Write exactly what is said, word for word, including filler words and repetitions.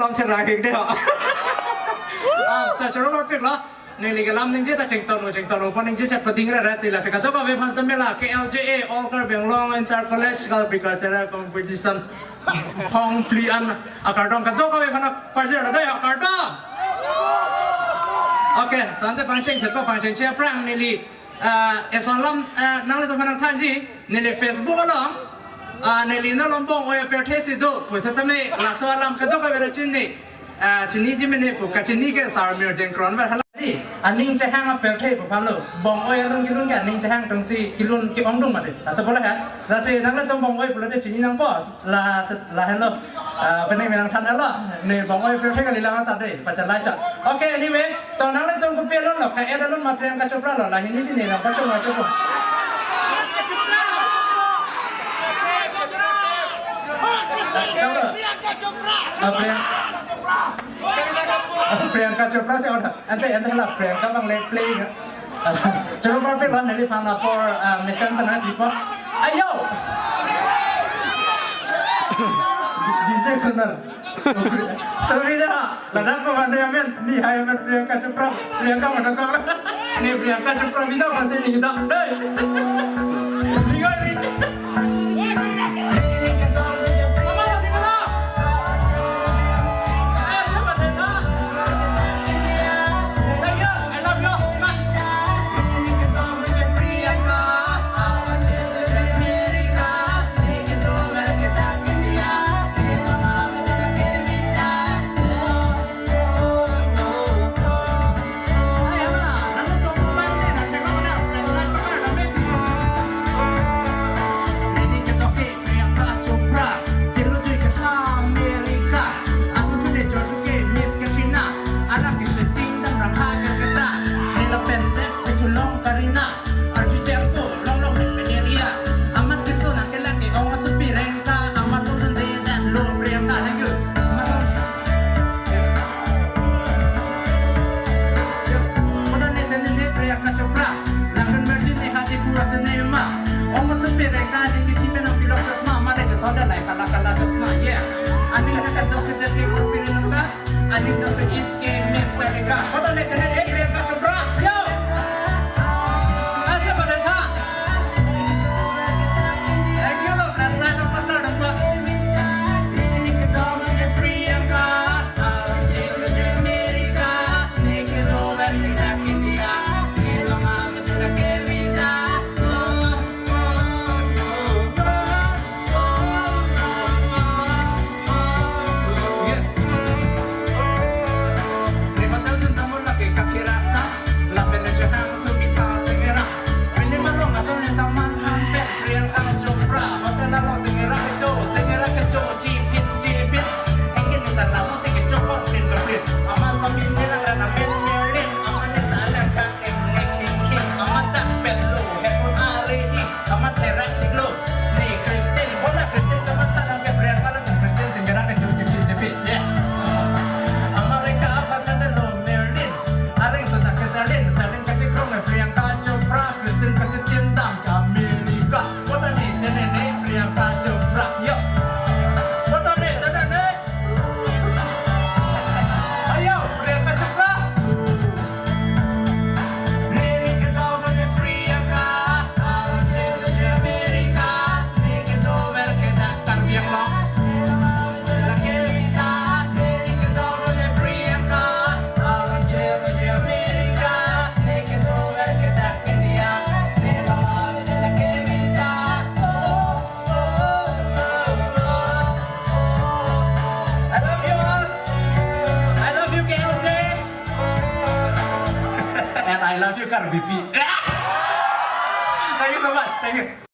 Lam cherang hik de ho. Ah, ta choro mar pik lo. Neli ke lam ningje ta chington o, chington o, pa ningje chat pading ra ra ti lasi kadokave aphan samela K L J A, All Karbi Anglong Inter College Cultural Competition. Phong pli an akardom kadokave aphan parjir ra de ho, kardom. Okay, tangte pangcheng phet pa pangcheng che aphrang neli, ah, eson alam, ah, nanglitum aphan nangthanji, neli Facebook along, ah, neli nalom Bong-oi apirthe si do pu setame laso alam kadokave ra chini, ah, chiniji mene pu, kachini ke sarmir jengkron ver hala di. Aning chehang apirthe pu aphan lo, Bong-oi alun kelun ke aning chehang atum si kelun ke-ongdung mati. Laso bola ha. Lasi nanglitum Bong-oi pulote chini nangpo. La, la helo. Ah, pening menang than helo. Ne Bong-oi apirthe kali la ta de, pachalai cha. Okay, anyway, to nanglitum kopi alun lo, ka-et alun ma Priyanka Chopra lo, la hini si ne nang pachong ma chong. Chopra. Ah, Priyan-, ah, Priyanka Chopra si order. Ante, ante la Priyanka bang le play na. Choro mar pik lo, neli aphan apor, ah, mesen ta nangpipo. Ayo! D J Kunal. Sorry da. Ladak ko mane amen, ni hai amen Priyanka Chopra. Priyanka mana ko? Ni Priyanka Chopra bida pasti ni kita. Dei. Ni ko ni. Priyanka Chopra, chelojui ke ha America, atu tu de Georgia ke Miss Katrina, alang ke shooting dam rang ha ke keta, ne lapen de ke chulong Karina, arju chengpo, long long ne peneria, amat kiso nang kelang ke ong asu Priyanka, amat tu tu de dan lo Priyanka, thank you. Amat tu. Koda ne tene ne Priyanka Chopra, langdun merjin ne hadi pura cinema. Ong asu Priyanka ne kithi pen apilok chosma, mare jathoda lai kala kala chosma, yeah. Aning ne kadok kete ke kurpi rinungka, aning ne pe it ke Miss America. Koda ne tene ne Priyanka Chopra, yo. Asa pada tha. Thank you, lo. Rasta no pata no pa. Priyanka. Priyanka Chopra, hotel along singera kecho, singera kecho, chipin, chipin. Engin ni ta laso si kecho, pin, pin. Ama samin ni lang rana min, Merlin. Ama ni ta lang ka, eng, nek, king, king. Ama ta pet lo, hepun are i. Ama terak tiklo. Ni Christine, bola Christine kamatha nang ke Priyanka lang Christine singera kecho, chipin, chipin. Ya. Ama reka apa tanda lo, Merlin. Areng sudah ke Serlin, Serlin kachikrong, Priyanka Chopra, Christine kachitin dam ke America. Kota ni, ne, ne, ne, Priyanka Chopra, yo. Kota ni, ne, ne, ne. Ayo, Priyanka Chopra. Priyanka, Priyanka, America, Priyanka, Karbi Anglong. I love you all. I love you, K L J. And I love you, Karbipi. Thank you so much. Thank you.